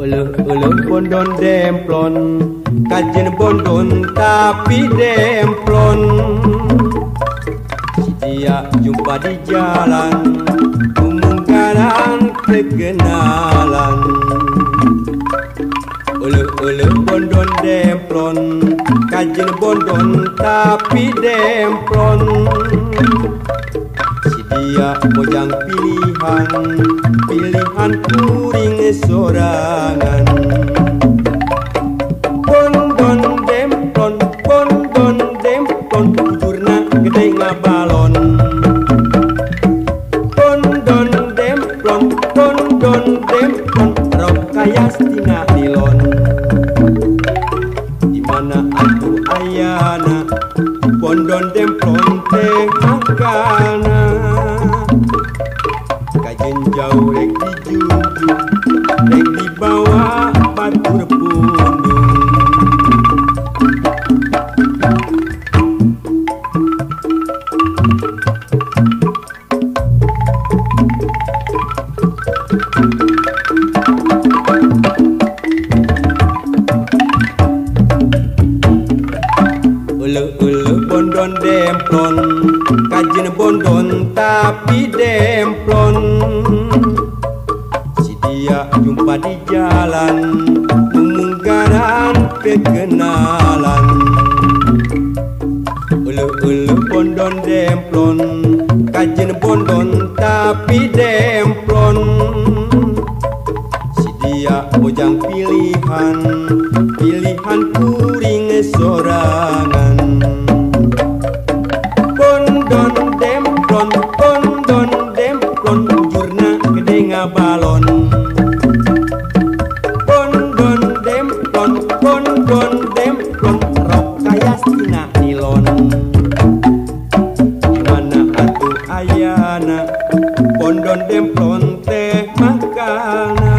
Euleuh-euleuh bondon demplon, kajen bondon tapi demplon. Si dia jumpa di jalan, umungkaran kekenalan. Euleuh-euleuh bondon demplon, kajen bondon tapi demplon. Si dia mojang pilihan, pilihan kuring sorangan. Bondon demplon, bondon demplon, bujurna gede ngabalon. Bondon demplon, bondon demplon, rok kayas tina nilon. Di mana atuh ayana bondon demplon teh makana. Kajen jauh rek dijujuk, rek dibawa batur pundung. Euleuh-euleuh bondon demplon, kajen bondon tapi demplon. Si dia jumpa di jalan, umungkaran kekenalan. Euleuh-euleuh bondon demplon, kajen bondon tapi demplon. Si dia bojang pilihan, pilihan kuring sorangan. Bondon demplon, bondon demplon, bujurna gede ngabalon. Bondon demplon, bondon demplon, rok kayas tina nilon. Di mana atuh ayana bondon demplon teh makana.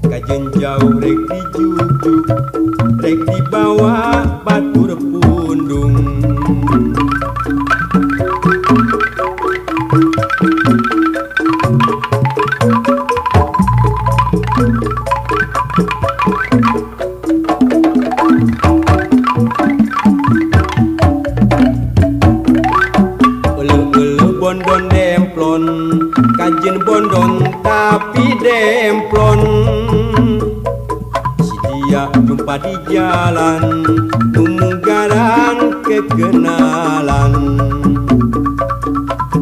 Kajen jauh rek dijujuk, rek dibawa batur pundung. Euleuh-euleuh bondon demplon, kajen bondon tapi demplon. Si dia jumpa di jalan, umungkaran kekenalan.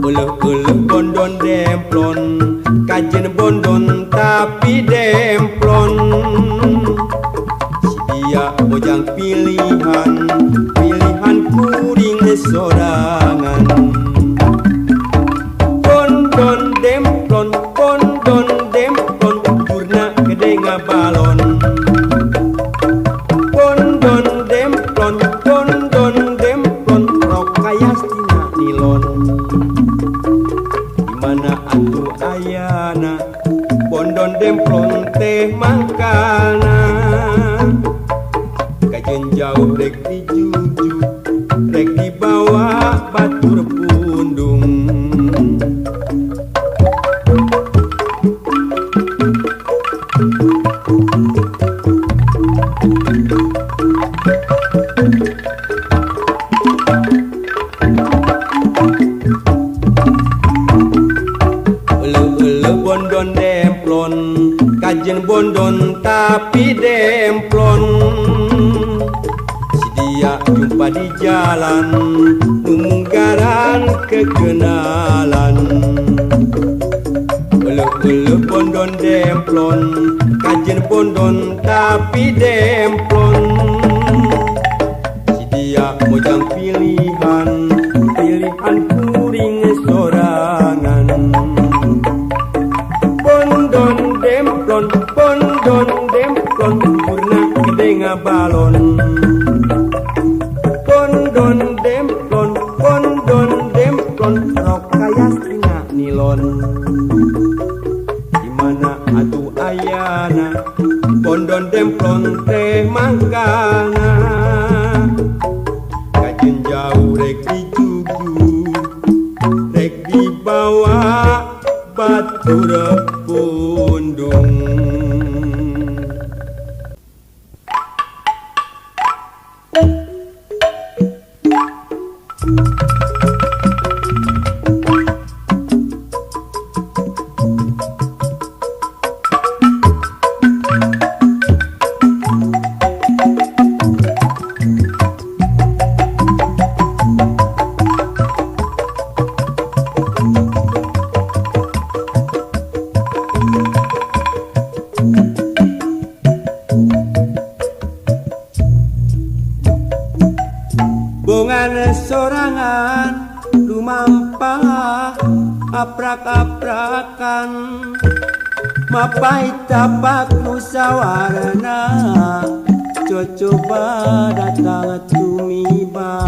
Euleuh-euleuh bondon demplon, kajen bondon tapi demplon. Si dia bojang pilihan, pilihan kuring sorangan. Bondon demplon, bondon demplon, bujurna gede ngabalon. Bondon demplon, bondon demplon, rok kayas tina nilon. Di mana atuh ayana bondon demplon teh mangkana. Kajen jauh rek dijujuk, rek dibawa batur pundung. Euleuh-euleuh bondon demplon, kajen bondon tapi demplon. Si dia jumpa di jalan, umungkaran kekenalan. Euleuh-euleuh bondon demplon, kajen bondon tapi demplon. Si dia mojang pilihan, pilihan kuring sorangan. Bondon demplon, bondon demplon, bujurna gede ngabalon. Bondon demplon, bondon demplon, rok kayas tina nilon. Di mana atuh ayana bondon demplon teh mangkana. Kajen jauh rek dijujuk, rek dibawa batur pundung. Mapai tapak nu sawarna, cocoba datang tumiba.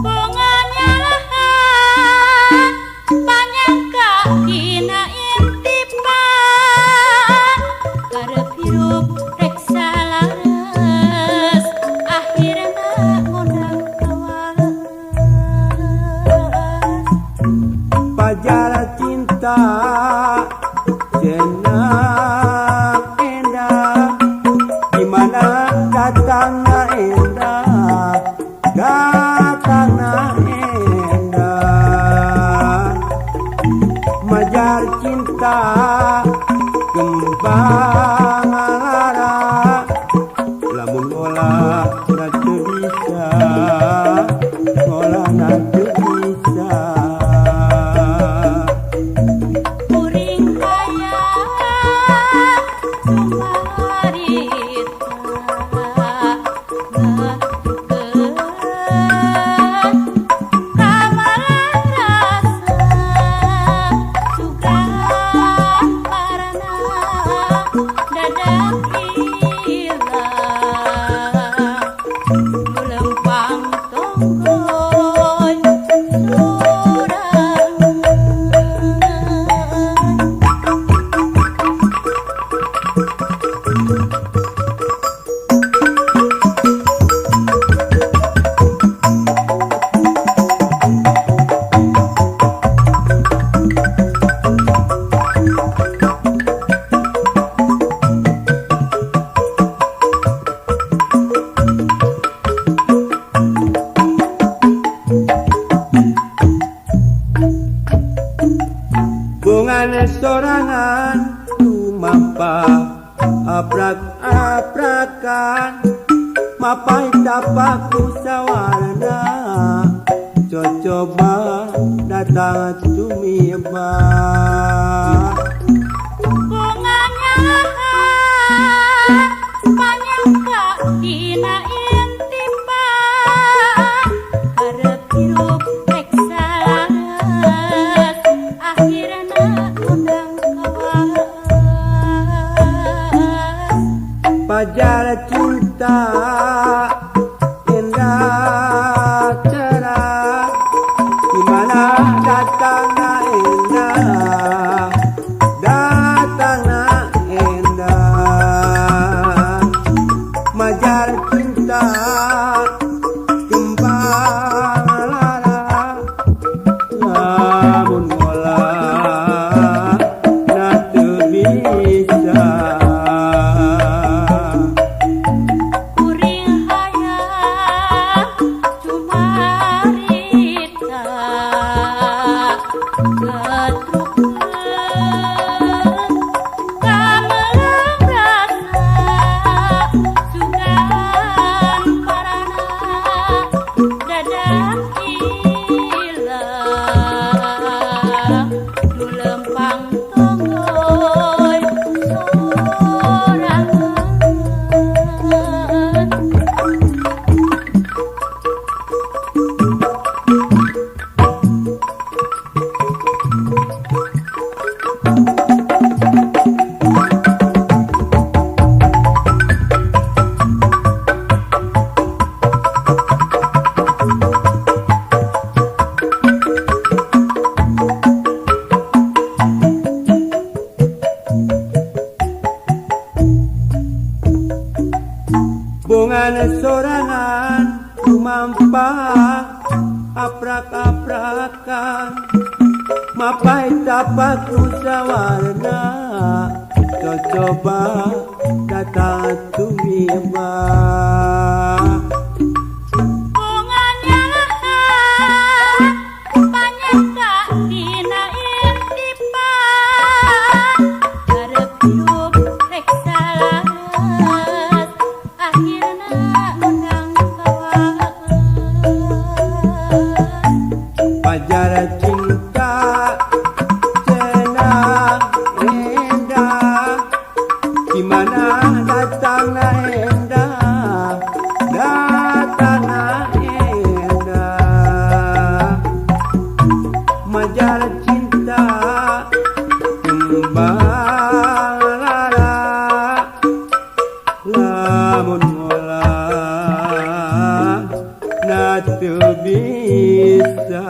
Bunga nyalahan panyangka dina intipan, karep hirup rek salares akhirna ngondang kawares. Pajar cinta cenah endah, di mana datangna endah, datangna endah. Majar cinta kembang lara, lamun ngolah na teu bisa, ngolah na teu bisa. Kuring hayang cumarita ngatukeun kamalang rasa sugan parana dadak ilang nu lempang tonggoy sorangan. Bungane sorangan tumampah aprak-aprakan, mapai tapak nu sawarna, cocoba datang tumiba. Bunga nyalahan panyangka dina intipan, karep hirup rek salares akhirna ngundang kawares. Pajar cinta indah cerah, di mana datangna endah, datangna endah. Majar cinta kembang lara, lamun ngolah na teu bisa. Kuring hayang cumarita ngatrukeun kamelang rasa sugan parana dadak ilang nu lempang tonggoy sorangan. Bungane sorangan tumampah aprak-aprakan, mapai tapak nu sawarna, cocoba datang tumiba. Bunga nyalahan panyangka dina intipan, karep hirup rek salares akhirna ngundang kawares. Pajar cinta cenah endah, di mana datangna endah, Malara lamun ngolah na teu bisa.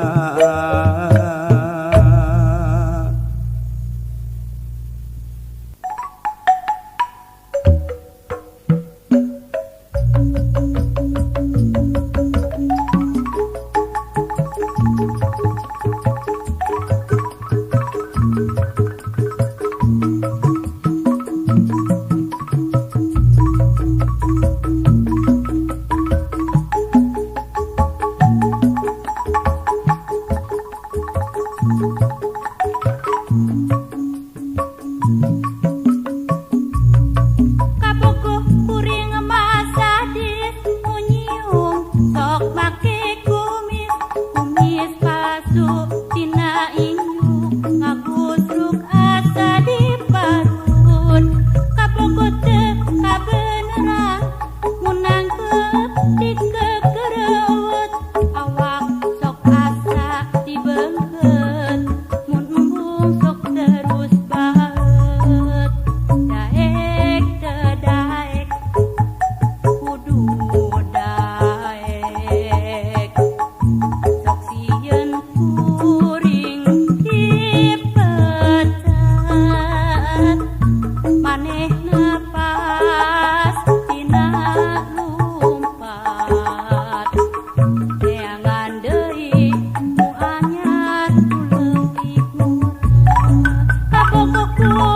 Kabogoh kuring mah sadis munyium sok make kumis kumis palsu tina inju ngagusruk asa diparut. Kabogoh teu kabeneran mun nangkep dikekerewet awak sok asa dibeungkeut mun embung sok terus baeut. Daek teu daek kudu daek sok sieun kuring dipecat manehna pastina lumpat neangan deui nu anyar nu leuwih murah. Kabogoh kuring